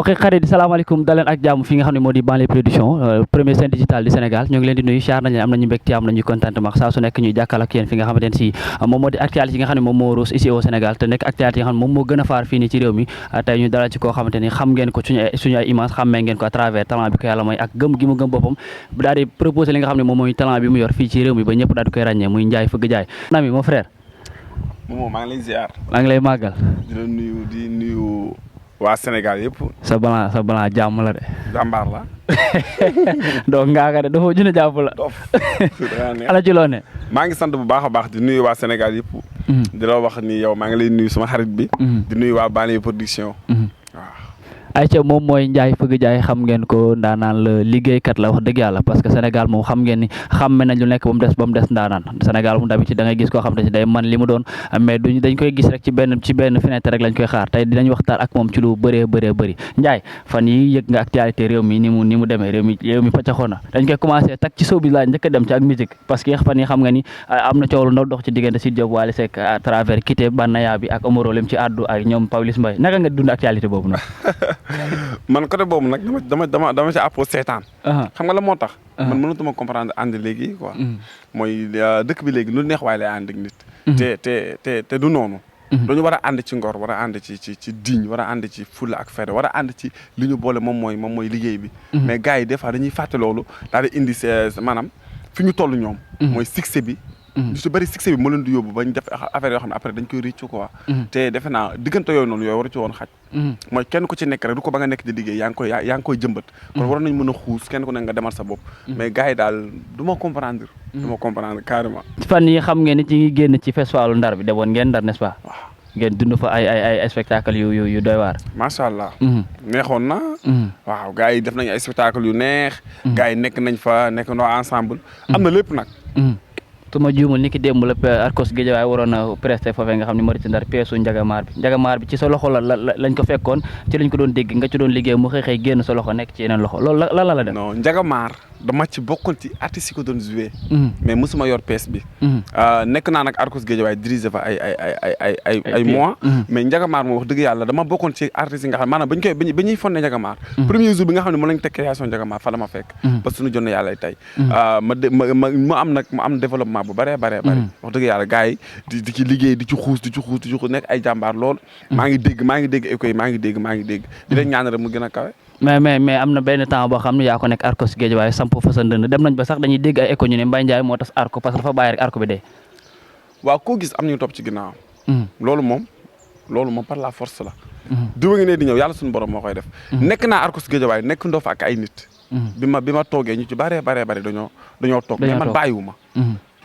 mbokk xarit salaamaaleykum daleen ak jàmm fi nga xam ne moo di Banlieue Production premier chaîne digital du Sénégal ñoo ngi leen di nuyu char nañ leen am nañu mbégte am nañu contentement saa su nekk ñuy jàkkal ak yéen fi nga xamante ne si moom moo di actualité yi nga xam ne moom moo ruus ici au Sénégal te nekk actualité yi nga xam ne moom moo gën a faar fii nii ci réew mi tey ñu dalal ci koo xamante ni xam ngeen ko suñu ay image xammee ngeen ko à travers talent bi ko yàlla mooy ak gëm gi mu gëm boppam daal di proposé li nga xam ne moom mooy talent bi mu yor fii ci réew mi ba ñëpp daal di koy ràññee muy Ndiaye Feugue Ndiaye nami mon frère moom maa ngi lay ziar maa ngi lay màggal di nuyu waa Sénégal yëpp. sa balaa jàmm la de. jàmbaar la. donc ngaa de dafa juna jàpp la. ala ci loo ne. maa ngi sant bu baax a baax di nuyu waa Sénégal yëpp. di la wax ni yow maa ngi lay nuyu sama xarit bi. di nuyu waa Banlieue Production. waaw. ayca moom mooy Ndiaye Feugue Ndiaye xam ngeen ko ndaanaan la liggéeykat la wax dëgg yàlla parce que Sénégal moom xam ngeen ni xamme nañ lu nekk ba mu des ndaanaan Sénégal moom d'habitude da ngay gis koo xam te si day man li mu doon mais dañ koy gis rek ci benn fenêtre rek lañ koy xaar tey dinañ waxtaan ak moom ci lu bëree bëri Ndiaye fan yi yëg nga actualité réew mi ni mu demee réew mi paccaxoo na dañ koy commencé tak ci sóob bi laa njëkk a dem ci ak musique parce que fan yi xam nga ni am na coow lu ndaw dox ci diggante Sidy Diop Wally Seck à travers quitté Banaya bi ak Omaro lim ci àddu ak ñoom Pawlish Mbaye naka nga dund actualité boobu nag man côté boobu nag dama ci àppoo seetaan. xam nga la moo tax. man mënatuma comprendre ànd léegi quoi. mooy dëkk bi léegi lu neex waaye lay ànd ak nit. te du noonu. dañu war a ànd ci ngor war a ànd ci digne war a ànd ci fulla ak fayda war a ànd ci li ñu boole moom mooy liggéey bi. mais gars yi des fois dañuy fàtte loolu daal di indi maanaam fi ñu toll ñoom. mooy succès bi. lu ci bëri succès bi moo leen di yóbbu bañ def affaire yoo xam ne après dañ koy rëccu quoi. te defe naa diggante yooyu noonu yooyu waru ci woon xaj. mooy kenn ku ci nekk rek du ko ba nga nekk di liggéey yaa ngi koy jëmbat. kon waroon nañ mën a xuus kenn ku nekk nga demal sa bopp. mais gars yi daal du ma comprendre. du ma comprendre carrément. fan yi xam ngeen ni ci ngi génn ci festivalu Ndar bi demoon ngeen Ndar n'est-ce pas. waaw ngeen dund fa ay spectacle yu doy waar. macha allah. neexoon na. waaw gars yi def nañ ay spectacle yu neex. gars yi nekk nañ fa nekk noo ensemble. am na lépp nag. su ma juumul ni ki démb la Arcos Guédiawaye waroon a presté foofee nga xam ne moo di ci Ndar peesu njagamaar bi ci sa loxo lañ ko fekkoon ci lañ ko doon dégg nga ci doon liggéey mu xëy génn sa loxo nekk ci yeneen loxo loolu la def. non njagamaar dama ci bokkoon ci artistes yi ko doon joué. mais mosuma yor pees bi. nekk naa nag Arcos Guédiawaye dirigé fa ay mois. mais njagamaar moom wax dëgg yàlla dama bokkoon ci artistes yi nga xam maanaam ba ñuy fonne njagamaar. premier jour bi nga xam ne moom lañ teg création njagamaar fa la ma fekk. parce que suñu jonne yàlla tey. mu am développement bu bare wax dëgg yàlla gars yi di ci liggéey di ci xuus nekk ay jàmbaar lool. maa ngi dégg écho yi maa ngi dégg di leen ñaan rek mu gën a kawe. mais am na benn temps boo xam ne yaa ko nekk Arcos Guédiawaye samp fa sa ndënd dem nañ ba sax dañuy dégg ay écho ñu ne Mbaye Ndiaye moo tas Arco parce que dafa bàyyi rek Arco bi dee. waaw koo gis am ñu topp ci ginnaaw. loolu moom par la force la. diwa ngi ne di ñëw yàlla suñu borom moo koy def. nekk naa Arcos Guédiawaye nekk ndoo fa ak ay nit. bi ma toogee ñu ci bare dañoo toog mais man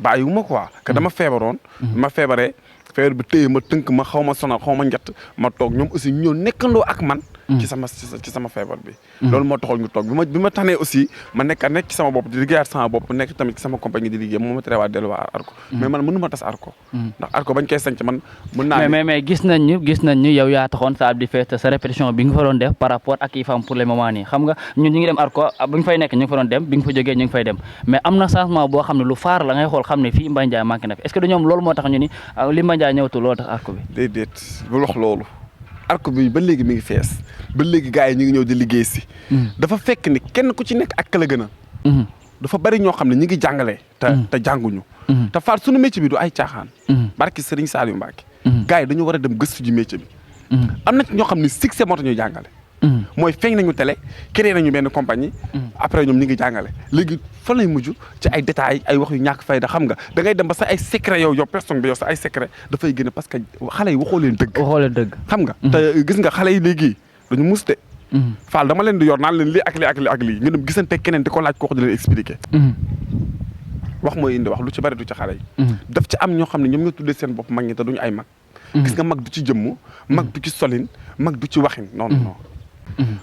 bàyyiwuma quoi que dama feebaroon. ma feebaree feebar bi téye ma tënk ma xaw ma sonal xaw ma njett ma toog ñoom aussi ñoo nekkandoo ak man. ci sama feebar bi. loolu moo taxoon ñu toog bi ma tanee aussi ma nekk ci sama bopp di liggéeyaat sama bopp nekk tamit ci sama compagnie di liggéey moo ma teree waa delluwaat Arco. mais man mënu ma tas Arco. ndax Arco bañ koy sanc man mën naa. mais gis nañ ñu yow yaa taxoon salle di fees sa répétition bi nga fa doon def par rapport ak yi fa am pour le moment nii xam nga ñun ñu ngi dem Arco bu ñu fay nekk ñu ngi fa doon dem bi nga fa jógee ñu ngi fay dem mais am na changement boo xam ne lu faar la ngay xool xam ne fii Mbaye Ndiaye manqué na fi est-ce que du ñoom loolu moo tax ñu ni li Mbaye Ndiaye ñëwatu loolu tax Arco bi. déedéet bul wax loolu Arco bi ba léegi mi ngi fees ba léegi gars yi ñu ngi ñëw di liggéey si. dafa fekk ni kenn ku ci nekk ak ka la gën a. dafa bari ñoo xam ne ñu ngi jàngalee. te jànguñu. te faat suñu métier bi du ay caaxaan. barki Serigne Saliou Mbacké. gars yi dañu war a dem gëstu ji métier bi. am na ci ñoo xam ne succès moo tax ñuy jàngale. mooy feeñ nañu télé créé nañu benn compagnie. après ñoom ñu ngi jàngale léegi fan lay mujj ci ay détails ay wax yu ñàkk fayda xam nga da ngay dem ba sa ay secret yow personne bi yow sa ay secret dafay génn parce que xale yi waxoo leen dëgg. xam nga te gis nga xale yi léegi dañu mus de. Fall dama leen di yor naan leen lii ak lii nga dem gisante keneen di ko laaj kooku di leen expliquer. wax mooy indi wax lu ci bari du ci xale yi. daf ci am ñoo xam ne ñoom nga tuddee seen bopp mag ñi te duñu ay mag. gis nga mag du ci jëmm. mag du ci solin mag du ci waxin non.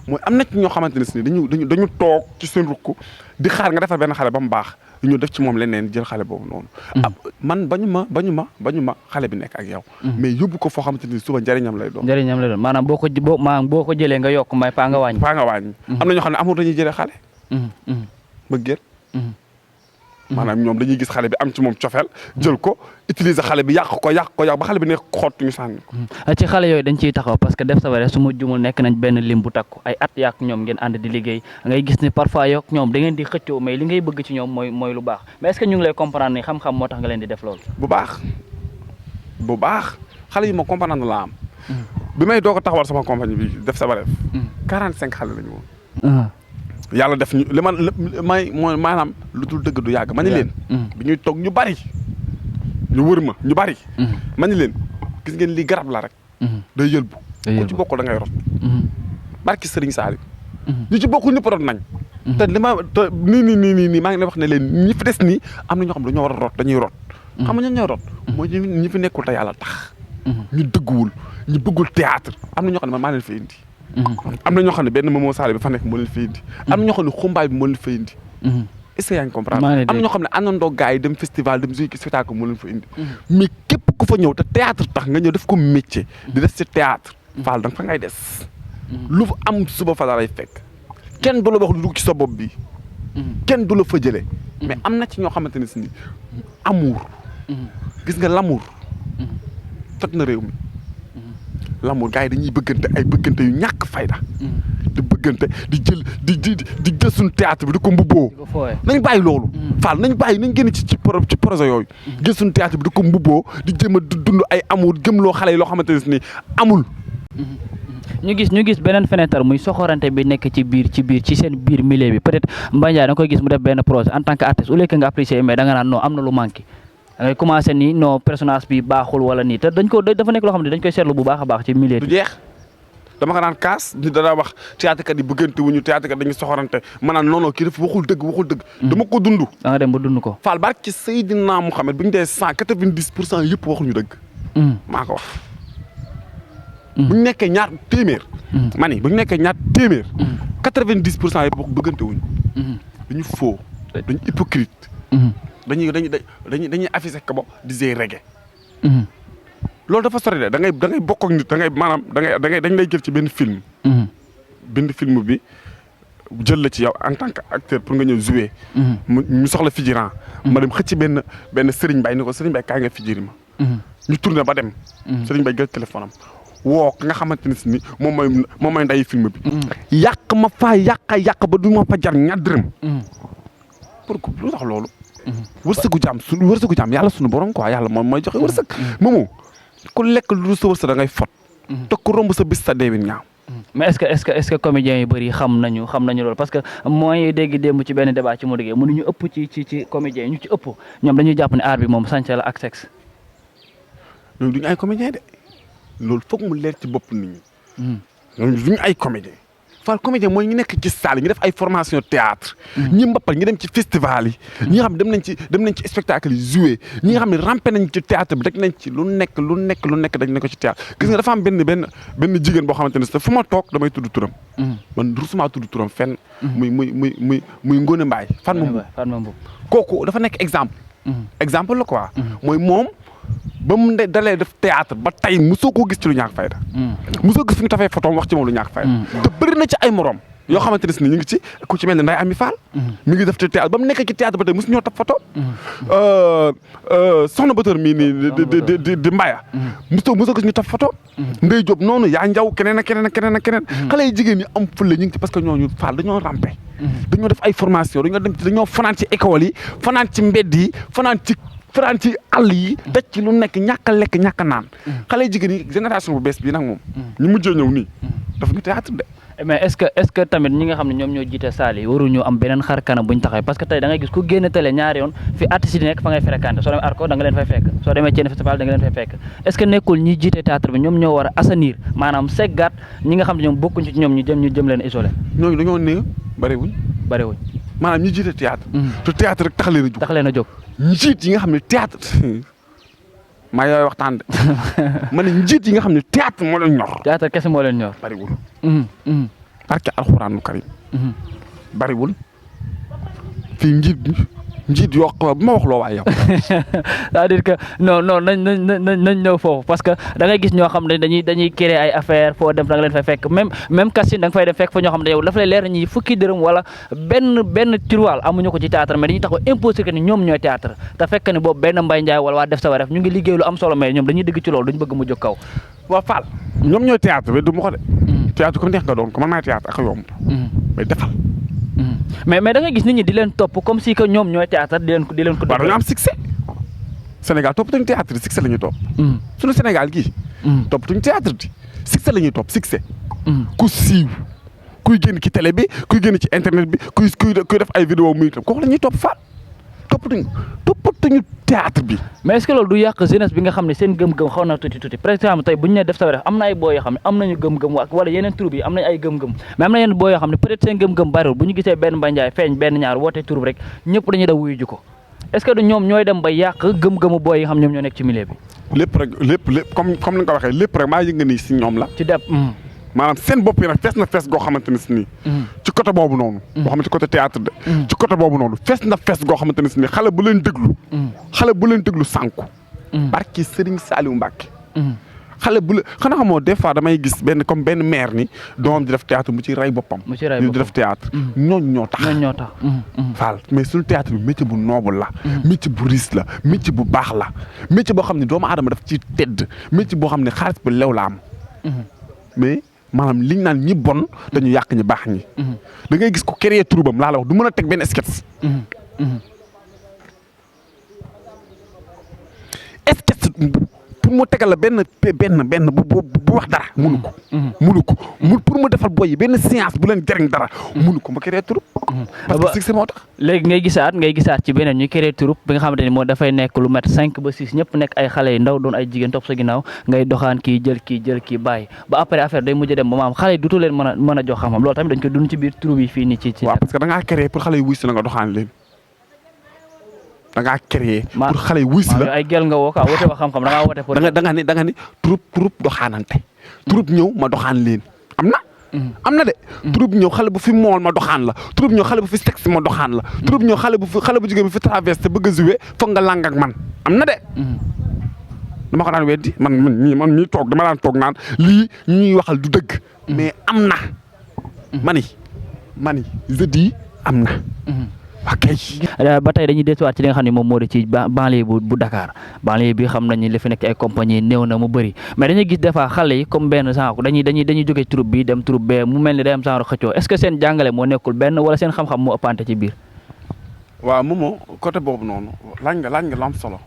mooy am na ci ñoo xamante ne si dañu toog ci seen rukk di xaar nga defar benn xale ba mu baax ñu def ci moom leneen jël xale boobu noonu. man bañu ma xale bi nekk ak yow. mais yóbbu ko foo xamante ni suba njëriñam lay doon. maanaam boo ko jëlee nga yokk may paa nga wàññi. am na ñoo xam ne amul dañuy jëlee xale. bëggeel. maanaam ñoom dañuy gis xale bi am ci moom cofeel jël ko utiliser xale bi yàq ba xale bi nekk xott ñu sànni ko. ci xale yooyu dañ ciy taxaw parce que Def sa Wareef su ma jumul nekk nañ benn lim bu takku ay at yàq ñoom ngeen ànd di liggéey ngay gis ni parfois yow ñoom da ngeen di xëccoo mais li ngay bëgg ci ñoom mooy lu baax mais est-ce que ñu ngi lay comprendre ni xam-xam moo tax nga leen di def loolu. bu baax xale yi ma comprendre la am. bi may doog a taxawal sama compagnie bi Def sa Wareef. 45 xale la ñu woon. yàlla def ñu li mooy maanaam lu dul dëgg du yàgg ma ni leen. bi ñuy toog ñu bari ñu wër ma ñu bari. ma ni leen gis ngeen lii garab la rek. day yëlbu ku ci bokkul da ngay rot. barki Serigne Saliou. ñu ci bokkul ñëpp rot nañ. te li ma te nii maa ngi lay wax ne leen ñi fi des nii am na ñoo xam ne dañoo war a rot dañuy rot. xam nga ñoo ñooy rot. mooy ñi fi nekkul te yàlla tax. ñu dëgguwul ñu bëggul théâtre am na ñoo xam ne man maa leen fa indi. am na ñoo xam ne benn Momo Sall bi fa nekk moo leen fa indi. am na ñoo xam ne xumbaay bi moo leen fa indi. est-ce que yaa ngi comprendre am na ñoo xam ne àndandoo gars yi dem festival dem jouer spectacle moo leen fa indi. mais képp ku fa ñëw te théâtre tax nga ñëw def ko métier. di def ci théâtre. Fall danga fa ngay des. lu fa am suba fa lay fekk. kenn du la wax lu dugg ci sa bopp bi. kenn du la fa jëlee. mais am na ci ñoo xamante ne si ni amour. gis nga l'amour. fekk na réew mi. l'amour gars yi dañuy bëggante ay bëggante yu ñàkk fayda. di bëggante di jël suñu théâtre bi di ko mbubboo. nañ bàyyi loolu. Fall nañ génn ci projet yooyu. jël suñu théâtre bi di ko mbubboo di jéem a dund ay amour gëmloo xale yi loo xamante ne si ni amul. ñu gis beneen fenêtre muy soxorante bi nekk ci seen biir milieu bi peut-être Mbaye Ndiaye da nga koy gis mu def benn projet en tant que artiste au lieu que nga apprécier mais da nga naan non am na lu manqué. da ngay commencé nii non personnage bi baaxul wala nii te dafa nekk loo xam ne dañ koy seetlu bu baax a baax ci milieu bi. du jeex dama ko naan kaas nit dana wax théâtre kat yi bëggante wuñu théâtre kat dañuy soxorante ma naan non kii dafa waxul dëgg. dama ko dund. da nga dem ba dund ko. Fall barke ci Seydina Mouhamed bu ñu dee 190% yëpp waxuñu dëgg. maa ko wax. bu ñu nekkee ñaar téeméer. ma ni bu ñu nekkee ñaar téeméer. 90% yëpp bëggante wuñu. dañu faux dañu hypocrite. dañuy affiché ko ba di zey reggae. loolu dafa sori de da ngay bokk ak nit dañ lay jël ci benn film. bind film bi jël la ci yow en tant que acteur pour nga ñëw jouer. mu soxla figurant. ma dem xëcc benn Serigne Mbaye ni ko Serigne Mbaye kaay nga figuré ma. ñu tourné ba dem. Serigne Mbaye jël téléphone am woo nga xamante ne si ni moom mooy nday film bi. yàq ma faa yàq ba du ma fa jar ñaar dërëm. pour lu tax loolu. wërsëgu jaam yàlla sunu borom quoi yàlla moom mooy joxe wërsëg. moomu ku lekk lu sa wërsëg da ngay fot. te ku romb sa bis sa deewin ñaaw. mais est-ce que comédiens yu bëri xam nañu loolu parce que mooy dégg démb ci benn débat ci mu déggee mënuñu ëpp ci comédiens yi ñu ci ëpp ñoom dañuy jàpp ne art bi moom sañse la ak sexe. ñooñu duñu ay comédiens de loolu foog mu leer ci bopp nit ñi. ñooñu duñu ay comédiens. Fall comédien mooy ñu nekk ci salle yi ñu def ay formation théâtre ñi mbappal ñu dem ci festival yi ñi nga xam dem nañ ci spectacle yi joué ñi nga xam ne rampé nañ ci théâtre bi daj nañ ci lu nekk dañ ne ko ci théâtre gis nga dafa am benn jigéen boo xamante ne fu ma toog damay tudd turam man rusuma tudd turam fenn muy Ngone Mbaye Fatma Mboup kooku dafa nekk exemple la quoi mooy moom ba mu dalee def théâtre ba tey mosoo koo gis ci lu ñàkk fayda mosoo gis fi ñu tafee photom wax ci moom lu ñàkk fayda te bëri na ci ay morom yoo xamante ne si ñu ngi ci ku ci mel ne Ndeye Ami Fall mi ngi def ci théâtre ba mu nekk ci théâtre ba tey mosu ñoo taf photo soxna Bator mii nii di Mbaya mosoo gis ñu taf photo Ndeye Diop noonu yaa njaw keneen xale yi jigéen ñi am fulle ñu ngi ci parce que ñooñu Fall dañoo rampé dañoo def ay formation dañoo fanaan ci école yi fanaan ci mbedd yi fanaan ci àll yi daj ci lu nekk ñàkk a lekk ñàkk a naan xale jigéen yi génération bu bees bii nag moom ñu mujjee ñëw nii dafa ñu théâtre de mais est-ce que tamit ñi nga xam ne ñoom ñoo jiite salle yi waruñu am beneen xar kanam buñ taxawee parce que tey da ngay gis ku génn télé ñaari yoon fi artistes yi nekk fa ngay fréquenté soo demee Arco da nga leen fay fekk soo demee Thiène festival da nga leen fay fekk est-ce que nekkul ñi jiite théâtre bi ñoom ñoo war a assainir maanaam seggaat ñi nga xam ne ñoom bokkuñ ci ñoom ñu jëm leen isolé ñooñu dañoo néew bariwuñ maanaam ñi jiite théâtre te théâtre rek tax leen a jóg njiit yi nga xam ne théâtre maa yooyu waxtaan de ma ne njiit yi nga xam ne théâtre moo leen ñor. théâtre kese moo leen ñor. bariwul. parce que alxuraanu karim. bariwul fii njiit yoo xam bu ma wax loo waaye yow. c'est-à-dire que non nañ ñëw foofu parce que da ngay gis ñoo xam ne dañuy créer ay affaire foo dem da nga leen fay fekk même casting da nga fay dem fekk fa ñoo xam ne yow dafa lay leer ñi fukki dërëm wala benn tiroir amuñu ko ci théâtre mais dañuy taxaw imposer que ni ñoom ñooy théâtre te fekk ne boobu benn Mbaye Ndiaye wala waa def sa wareef ñu ngi liggéey lu am solo mais ñoom dañuy dëgg ci loolu duñ bëgg mu jóg kaw. waa Fall ñoom ñooy théâtre bi du ma ko de. théâtre comme neex nga doon ko man maay théâtre ak yomb. mais defal. mais da nga gis nit ñi di leen topp comme si que ñoom ñooy théâtre di leen ko. waaw dañoo am succès Sénégal toppatuñu théâtre succès la ñuy topp. suñu Sénégal gii. toppatuñu théâtre di succès la ñuy topp succès. ku siiw kuy génn ci télé bi kuy génn ci internet bi kuy def ay vidéo muy kooku la ñuy topp Fall toppatuñu théâtre bi. mais est-ce que loolu du yàq jeunesse bi nga xam ne seen gëm-gëm xaw na tuuti par exemple tey bu ñu nee def sa wareef am na ay boo yoo xam ne am nañu gëm-gëm wala yeneen troupe yi am nañu ay gëm-gëm mais am na yeneen boo yoo xam ne peut-être seen gëm-gëm bariwul bu ñu gisee benn Mbaye Ndiaye feeñ benn ñaar woote troupe rek ñëpp dañuy daw wuyu ji ko est-ce que du ñoom ñooy dem ba yàq gëm-gëmu booy yi nga xam ñoom ñoo nekk ci milieu bi. lépp comme ni nga ko waxee lépp rek maa yëg nga ni si ñoom la. ci def. maanaam seen bopp yi nag fees na fees goo xamante ne si nii. ci côté boobu noonu. boo xamante ci côté théâtre de. ci côté boobu noonu fees na fees goo xamante ne si nii xale bu leen déglu sànku. barki Serigne Saliou Mbacke. xale bu la xanaa xamoo des fois damay gis benn maire ni doomam di def théâtre mu ci rey boppam. mu ci rey boppam di def théâtre. ñooñu ñoo tax. Fall mais suñu théâtre bi métier bu noble la. métier bu riche la métier bu baax la métier boo xam ne doomu aadama daf ci tedd métier boo xam ne xaalis bu lew la am. mais maanaam liñ naan ñi bon dañu yàq ñi baax ñi. da ngay gis ko créer troubam laa la wax du mën a teg benn sketch. pour mu tegal la benn bu wax dara munu ko. pour mu defal boy yi benn séance bu leen jëriñ dara munu ko ma créer troupe. parce que succès moo tax. léegi ngay gisaat ci beneen ñu créer troupe bi nga xamante ni moo dafay nekk lu mat 5 ba 6 ñëpp nekk ay xale yu ndaw doon ay jigéen topp sa ginnaaw ngay doxaan kii jël kii bàyyi ba après affaire day mujj dem ba maam xale yi dutu leen mën a jox xam-xam loolu tamit dañ ko dund ci biir troupe yi fii nii ci. waaw parce que da ngaa créer pour xale yi wuy si la nga doxaan leen. da ngaa créé pour xale yi wuy si la ay gel nga woo quoi woote ba xam-xam da ngaa woote pour. da nga ni troupe doxaanante. troupe ñëw ma doxaan leen am na de. troupe ñëw xale bu fi mool ma doxaan la troupe ñëw xale bu fi sexe ma doxaan la. troupe ñëw xale bu jigéen bi fi traversé bëgg a jouer foog nga lang ak man am na de. dama ko daan weddi man mii toog dama daan toog naan lii ñuy waxal du dëgg. mais am na. mani je dis am na. ok. ba tey dañuy desuwaat ci li nga xam ne moom moo di ci banlieue bu Dakar banlieue bi xam nañu li fi nekk ay compagnie néew na mu bëri mais dañuy gis des fois xale yi comme benn genre dañuy jógee troupe bi dem troupe bee mu mel ni day am genre xëccoo est-ce que seen jàngale moo nekkul benn wala seen xam-xam moo ëppante ci biir. waaw moomoo côté boobu noonu laaj nga lu am solo.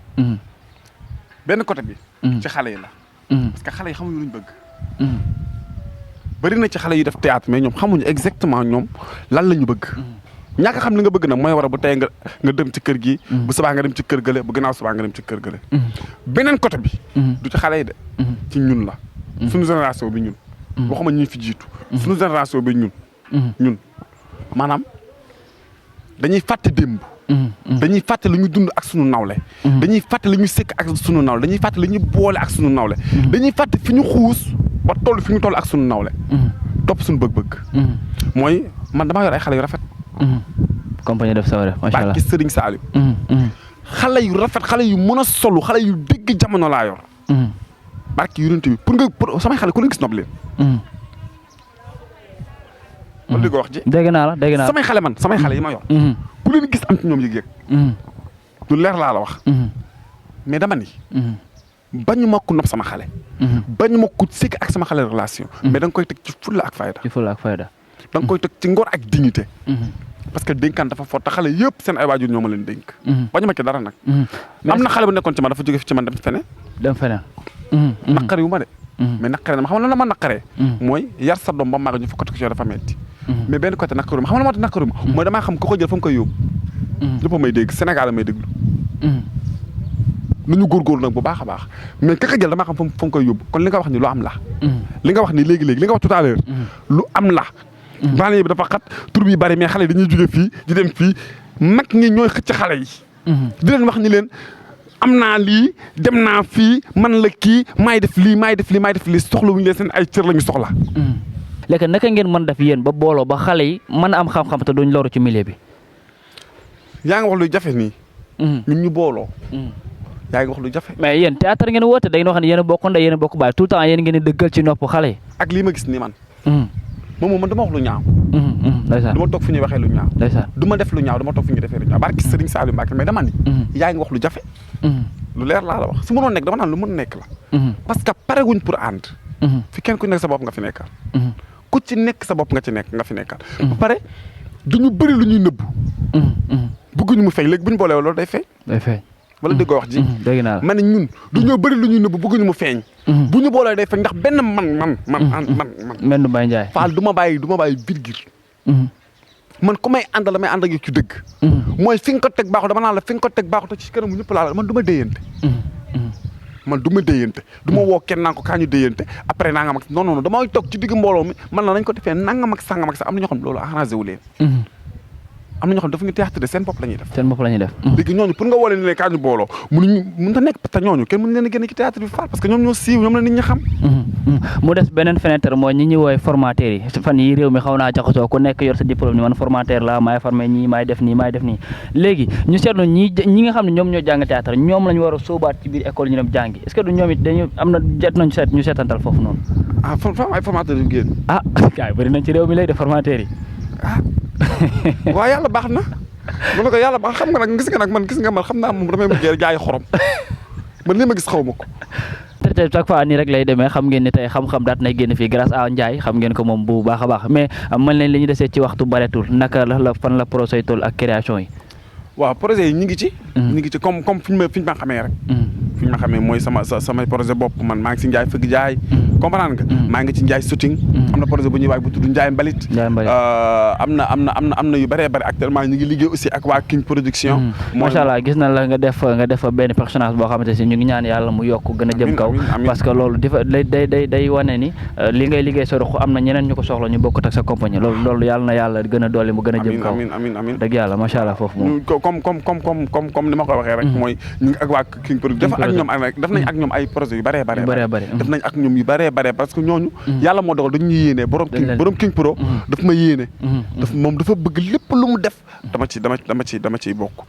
benn côté bi. ci xale yi la. parce que xale yi xamuñu luñ bëgg. bëri na ci xale yi def théâtre mais ñoom xamuñu exactement ñoom lan la ñu bëgg. ñàkk xam li nga bëgg nag mooy war a bu tey nga dem ci kër gi. bu subaa nga dem ci kër gële bu gannaaw subaa nga dem ci kër gële. beneen côté bi. du ci xale yi de. ci ñun la. suñu génération bi ñun. waxuma ñi fi jiitu. suñu génération bi ñun. maanaam dañuy fàtte démb. dañuy fàtte lu ñu dund ak sunu nawle. dañuy fàtte lu ñu sekk ak sunu nawle dañuy fàtte lu ñu boole ak sunu nawle. dañuy fàtte fi ñu xuus ba toll fi ñu toll ak sunu nawle. topp suñu bëgg-bëgg. mooy man damaa yor ay xale yu rafet. compagnie def sa wareef macha allah barki Serigne Saliou. xale yu rafet xale yu mën a solu xale yu dégg jamono laa yor. barki yonent bi pour samay xale ku leen gis nopp leen. kon li ko wax ji. dégg naa la samay xale yi ma yor. ku leen gis am ci ñoom yëg-yëg. lu leer laa la wax. mais dama ni. bañu ma ko nopp sama xale. bañu ma ko sekk ak sama xale relation. mais da nga koy teg ci fulla ak fayda. da nga koy teg ci ngor ak dignité. parce que dénkaan dafa fort te xale yëpp seen ay waajur ñoo ma leen dénk. bañu ma ci dara nag. am na xale bu nekkoon ci man dafa jóge fi ci man dem feneen. naqari wu ma de. mais naqaree na ma xam nga lan la ma naqaree. mooy yar sa doom ba màgg ñu fokk ko ci yow dafa metti. mais benn côté naqaru ma xam nga lan moo tax naqaru ma. mooy damaa xam ku ko jël fa mu koy yóbbu. lépp may dégg Sénégal may déglu. nañu góorgóorlu nag bu baax a baax mais ka ko jël damaa xam fa mu koy yóbbu kon li nga wax ni lu am la. li nga wax ni léegi li nga wax tout à l'heure lu am la. banlieue bi dafa xat tur bi bari mais xale yi dañuy jóge fii di dem fii mag ñi ñooy xëcc xale yi. di leen wax ni leen am naa lii dem naa fii man la kii maay def lii soxla wuñu leen seen ay cër la ñu soxla. léegi naka ngeen mën def yéen ba booloo ba xale yi mën a am xam-xam te duñ loru ci milieu bi. yaa ngi wax lu jafe nii. ñun ñu booloo. yaa ngi wax lu jafe. mais yéen théâtre ngeen woote da ngeen wax ne yéen a bokk ndey yéen a bokk baay tout le temps yéen ngeen di dëggal ci nopp xale yi. ak lii ma gis nii man. man dama wax lu ñaaw. ndeysaan du ma toog fu ñuy waxee lu ñaaw. ndeysaan du ma def lu ñaaw du ma toog fu ñuy defee lu ñaaw barki Serigne Saliou Mbacké mais dama ni. yaa ngi wax lu jafe. lu leer laa la wax su mënoon nekk dama naan lu mën nekk la. parce que pare wuñ pour ànd. fi kenn ku nekk sa bopp nga fi nekkal. ku ci nekk sa bopp nga fi nekkal. ba pare du ñu bëri lu ñuy nëbbu. bëgguñu mu feeñ léegi bu ñu boolee loolu day feeñ. day feeñ. wala déggoo wax ji. dégg naa la ma ne ñun du ñoo bëri lu ñuy nëbbu bëgguñu mu feeñ. bu ñu boolee day feeñ ndax benn man. Mbéndou Mbaye Ndiaye. Fall du ma bàyyi virgule. man ku may àndal damay ànd ak yow ci dëgg. mooy fi nga ko teg baaxul dama naan la fi nga ko teg baaxul te ci kanamu ñëpp laa la man du ma déyante. man du ma déyante du ma woo kenn naan ko kaa ñu déyante après nangam ak non damay toog ci digg mbooloo mi man la nañ ko defee nangam ak sangam ak sax am na ñoo xam loolu arrangé wu leen. am na ñoo xam dafa ñu théâtre seen bopp la ñuy def. seen bopp la ñuy def. léegi ñooñu pour nga woo leen ne kaa ñu booloo mënuñu nekk parce que ñooñu kenn mënu leen a génn ci théâtre bi Fall parce que ñoom ñoo siiw ñoom la nit ñi xam. mu des beneen fenêtre mooy ñi ñuy woowee formateur yi fan yi réew mi xaw naa jaxasoo ku nekk yor sa diplôme ni man formateur la maay formé ñii maay def nii léegi ñu seetlu ñi nga xam ne ñoom ñoo jàng théâtre ñoom lañu war a sóobaat ci biir école ñu dem jàngi est-ce que du ñoom it dañu am na jot nañu ñu seetantal foofu noonu. ay formateur yu génn. gars yi bëri nañ ci réew mi léegi de formateur yi. waaw yàlla baax na. mu ne ko yàlla baax xam nga nag gis nga man xam naa moom damay mujjee jaay xorom man li ma gis xaw ma ko. te chaque fois nii rek lay demee xam ngeen ni tey xam-xam daat nay génn fii grâce à Ndiaye xam ngeen ko moom bu baax a baax mais mën leen li ñu desee ci waxtu bareetul naka la fan la projet toll ak création yi. waaw projet yi ñu ngi ci. comme fi ñu ma xamee rek. fi ñu ma xamee mooy samay projet bopp man maa ngi si Ndiaye fëgg jaay. comprendre nga. maa ngi ci Ndiaye shooting. am na projet bu ñuy waaj bu tudd Ndiaye Mbalit. am na yu bëree bëri actuellement ñu ngi liggéey aussi ak waa King Production. macha allah gis na la nga def benn personnage boo xamante si ñu ngi ñaan yàlla mu yokk gën a jëm kaw. parce que loolu day wane ni li ngay liggéey sa ruq am na ñeneen ñu ko soxla ñu bokkut ak sa compagnie loolu yàlla na yàlla gën a dolli mu gën a jëm kaw. amiin dëgg yàlla macha allah foofu moom. comme ni ma ko waxee rek. mooy ñu ngi ak waa King Production def nañ ak ñoom ay projets yu bëree bëri. def nañ ak ñoom yu bëree bëri parce que ñooñu. yàlla moo dogal dañu ñuy yéene borom King Pro daf ma yéene. moom dafa bëgg lépp lu mu def dama ciy bokk.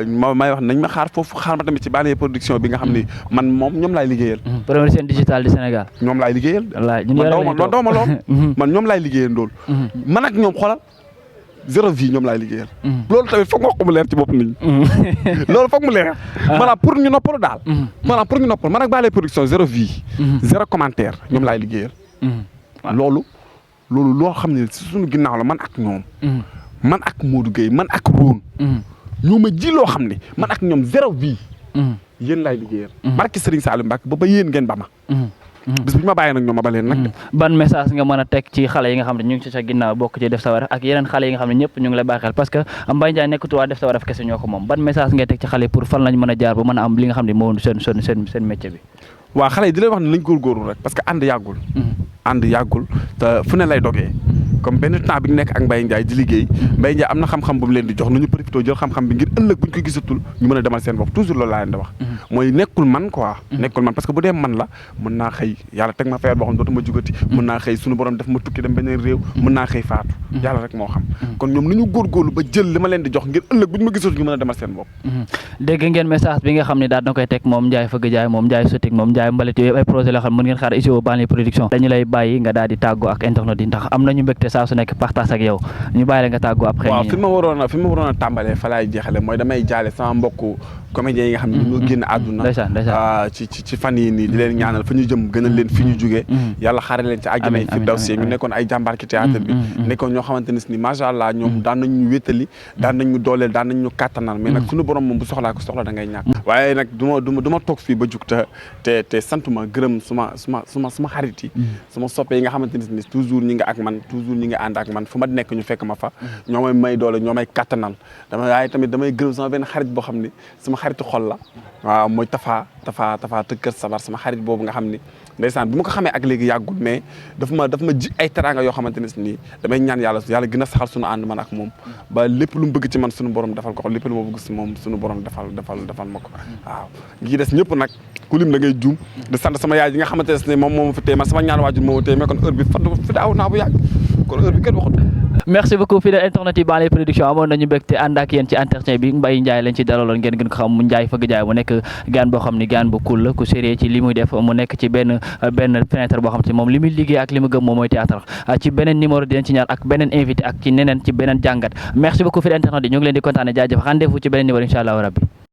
may wax nañ ma xaar foofu xaar ma tamit ci Banlieue Production bi nga xam ni man moom ñoom laay liggéeyal. première chaîne digitale du Sénégal. ñoom laay liggéeyal. man doo ma lool man ñoom laay liggéeyal ndool man ak ñoom xoolal zéro vie ñoom laay liggéeyal. loolu tamit foog nga wax ko mu leer ci bopp nit ñi. loolu foog mu leer. maanaam pour ñu noppalu daal. maanaam pour ñu noppalu man ak Banlieue Production zéro vie. zéro commentaire ñoom laay liggéeyal. loolu loo xam ne si suñu ginnaaw la man ak ñoom. man ak Modou Gueye man ak Roon. ñoo ma ji loo xam ne man ak ñoom zéro vie. yéen laay liggéeyal. barki Serigne Saliou Mbacké ba yéen ngeen ba ma. bis bu ñu ma bàyyee nag ñoom ma ba leen nag. ban message nga mën a teg ci xale yi nga xam ne ñu ngi ci sa ginnaaw bokk ci Def Sa Wareef ak yeneen xale yi nga xam ne ñëpp ñu ngi lay bàyyi xel parce que Mbaye Ndiaye nekkatu waa Def Sa Wareef kese ñoo ko moom ban message ngay teg ci xale yi pour fan lañ mën a jaar ba mën a am li nga xam ne moo seen métier bi. waaw xale yi di leen wax ne nañ góorgóorlu rek parce que ànd yàggul te fu ne lay dogee comme benn temps bi nekk ak Mbaye Ndiaye di liggéey Mbaye Ndiaye am na xam-xam bu mu leen di jox nañu profité jël xam-xam bi ngir ëllëg buñ ko gisatul ñu mën a demal seen bopp toujours loolu laa leen di wax mooy nekkul man quoi nekkul man parce que bu dee man la mën naa xëy yàlla teg ma feer boo xam dootuma jugati mën naa xëy suñu borom def ma tukki dem beneen réew mën naa xëy faatu yàlla rek moo xam kon ñoom nañu góorgóorlu ba jël li ma leen di jox ngir ëllëg buñ ma gisatul ñu mën a demal seen bopp dégg ngeen message bi nga xam ne daal na koy teg moom Ndiaye Fëgg Jaay moom Ndiaye Shooting moom Ndiaye Mbalit yooyu ay projet la xam mën ngeen xaar ici au Banlieue Production dañu lay bàyyi nga daal di tàggoo ak internet yi ndax am nañu mbégte saa su nekk partage ak yow ñu bàyyi la nga tàggoo après waaw fi ma waroon a tàmbalee fa laay jeexale mooy damay jaale sama mbokku comédiens yi nga xam ne ñoo génn àdduna ci fan yi nii di leen ñaanal fa ñu jëm gën a leen fi ñu jugee yàlla xaare leen ci àjjana yi firdawsi ñu nekkoon ay jàmbaar ci théâtre bi nekkoon ñoo xamante ne ni macha allah ñoom daan nañ ñu wéttali daan nañ ñu dooleel daan nañ ñu kàttanal mais nag suñu borom moom bu soxlaa ko soxla da ngay ñàkk waaye nag du ma toog fii ba jug te santuma gërëm suma xarit yi suma soppe yi nga xamante ne ni toujours ñi nga ak man toujours ñi nga ànd ak man fu ma nekk ñu fekk ma fa ñoo may doole ñoo may kàttanal waaye tamit damay gërëm sama benn xarit boo xam ne sama xaritu xol la waaw mooy Tafa tëkkër sabar sama xarit boobu nga xam ni ndeysaan bi ma ko xamee ak léegi yàggul mais dafa ma ji ay teraanga yoo xamante ne nii damay ñaan yàlla gën a saxal suñu ànd man ak moom ba lépp lu mu bëgg ci man suñu borom defal ko lépp lu ma bëgg si moom suñu borom defal ma ko waaw ñi des ñëpp nag ku lim da ngay juum di sant sama yaay yi nga xamante ne moom moo ma fi téye man sama ñaan waajur moo ma téye mais kon heure bi fi daaw naa bu yàgg kon heure bi kenn waxatu merci beaucoup fidèle internet yi Banlieue Production amoon nañu mbégte ànd ak yéen ci entretien bi Mbaye Ndiaye lañ ci dalaloon ngeen gën ko xam mu Ndiaye Feugue Ndiaye mu nekk gaan boo xam ni gaan bu cool la ku sérieux ci li muy def mu nekk ci benn fenêtre boo xam ci moom li muy liggéey ak li mu gëm moom mooy théâtre ci beneen numéro dinañ ci ñaar ak beneen invité ak ci neneen ci beneen jàngat merci beaucoup fidèle internet yi ñu ngi leen di kontaane jaajëf rendez-vous ci beneen numéro incha allah rabbi